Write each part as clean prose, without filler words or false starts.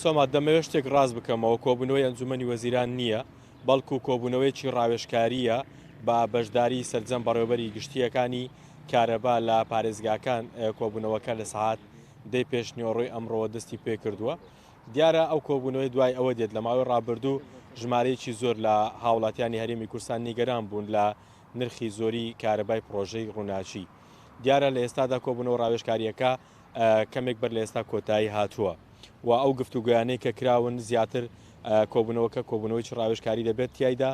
سۆما دەمەوێت شتێک ڕاست بکەمەوە، کۆبوونەوەی ئەنجومەنی وەزیران نییە، بەڵکو کۆبوونەوەیەکی ڕاوێژکارییە بە بەشداری سەرجەم بەڕێوەبەری گشتییەکانی کارەبا لە پارێزگاکان، کۆبوونەوەکە لە سەعات دەی پێشنیوەڕۆی ئەمڕۆوە دەستی پێکردووە. دیارە ئەو کۆبوونەوەی دوای ئەوە دێت لە ماوەی ڕابردوو ژمارەیەکی زۆر لە هاوڵاتیانی هەرێمی کوردستان نیگەران بوون لە نرخی زۆری کارەبای پڕۆژەی ڕووناکی. دیارە لە ئێستادا کۆبوونەوە ڕاوێژکارییەکە کەمێک بەر لە ئێستا کۆتایی هاتووە و ئەو گفتوگۆیانەی کە کراون زیاتر کۆبوونەوەکە کۆبوونەوەی ڕاوێژکاری دەبێت تیایدا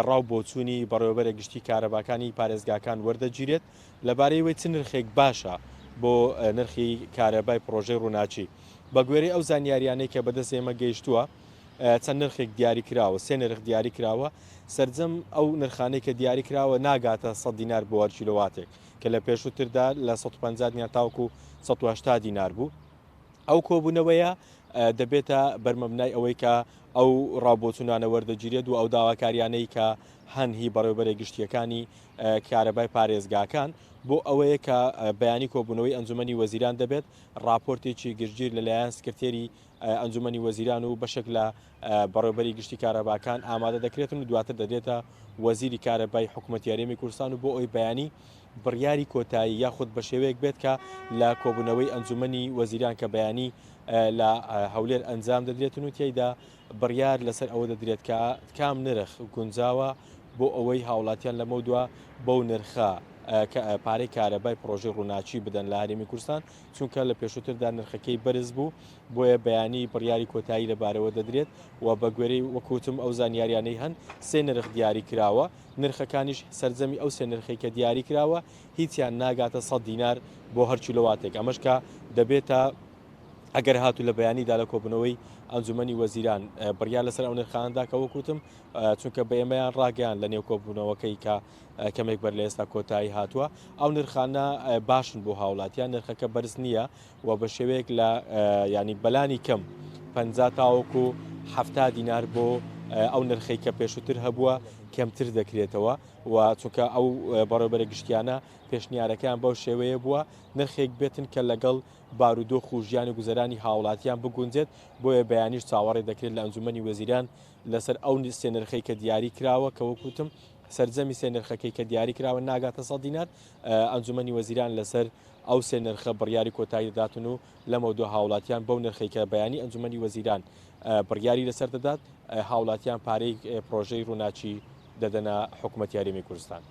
ڕاو بۆچوونی بەڕێوەبەرە گشتی کارەباکانی پارێزگاکان وەردەگیرێت لەبارەی وەی چ نرخێک باشە بۆ نرخی کارەبای پڕۆژەی ڕووناکی. بە گوێرەی ئەو زانیاریانەی کە بەدەست ئێمە گەیشتووە چەند نرخێک دیاری کراوە، سێ نرخ دیاری کراوە، سەرجەم ئەو نرخانەی کە دیاری کراوە ناگاتە 100 دینار بۆ هەر کیلۆواتێک کە لە پێشووتردا لە 150 دینار تاوەکو 180 دینار بوو. ئەو کۆبوونەوەیە دەبێتە بەرمەبنای ئەوەی کە ئەو ڕاوبۆچوونانە وەردەگیرێت و ئەو داواکاریانەی کە هەن هی بەڕێوبەرە گشتیەکانی کارەبای پارێزگاکان بۆ ئەوەیە کە بەیانی کۆبوونەوەی ئەنجومەنی وەزیران دەبێت ڕاپۆرتێکی گشتگیر لەلایەن سکرتێری ئەنجومەنی وەزیران و بەشێک لە بەڕێوبەری گشتی کارەباکان ئامادە دەکرێتن و دواتر دەدرێتە وەزیری کارەبای حکوومەتی هەرێمی کوردستان و بۆ ئەوی بەیانی بڕیاری کۆتایی یاخود بە شێوەیەک بێت کە لە کۆبوونەوەی ئەنجومەنی وەزیران کە بەیانی لە هەولێر ئەنجام دەدرێتن و تیایدا بڕیار لەسەر ئەوە دەدرێت کە کام نرخ گونجاوە بۆ ئەوەی هاوڵاتیان لەمەودوا بەو نرخە پارەی کارەبای پڕۆژەی ڕووناکی بدەن لە هەرێمی کوردستان، چونکە لە پێشووتردا نرخەکەی بەرز بوو، بۆیە بەیانی بڕیاری کۆتایی لەبارەوە دەدرێت و بە گوێرەی وەک وتم ئەو زانیاریانەی هەن سێ نرخ دیاری کراوە، نرخەکانیش سەرجەمی ئەو سێ نرخەی کە دیاری کراوە هیچیان ناگاتە 100 دینار بۆ هەر کیلۆواتێک، ئەمەش کە دەبێتە ئەگەر هاتوو لە بەیانیدا لە کۆبوونەوەی ئەنجومەنی وەزیران بڕیار لەسەر ئەو نرخانەدا کە وەک وتم چونکە بە ئێمەیان ڕاگەیان لە نێو کۆبوونەوەکەی کە کەمێک بەر لە ئێستا کۆتایی هاتووە ئەو نرخانە باشن بۆ هاوڵاتیان نرخەکە بەرز نییە و بە شێوەیەک لە ینی بەلانی کەم 50 تاوەکو ه دینار بۆ ئەو نرخەی کە پێشووتر هەبووە کەمتر دەکرێتەوە و چونکە ئەو بەڕێوبەرە گشتیانە پێشنیارەکەیان بەو شێوەیە بووە نرخێک بێتن کە لەگەڵ بارودۆخ و ژیان و گوزەرانی هاوڵاتیان بگونجێت، بۆیە بەیانیش چاوەڕێ دەکرێت لە ئەنجومەنی وەزیران لەسەر ئەو سێ نرخەی کە دیاری کراوە کە وەک وتم سەرجەمی سێ نرخەکەی کە دیاری کراوە ناگاتە 100 دینار، ئەنجومەنی وەزیران لەسەر ئەو سێ نرخە بڕیاری کۆتایی دەداتن و لەمەودوا هاوڵاتیان بەو نرخەی کە بەیانی ئەنجومەنی وەزیران بڕیاری لەسەر دەدات هاوڵاتیان پارەی پرۆژەی ڕووناکی دەدەنە حکومەتی هەرێمی کوردستان.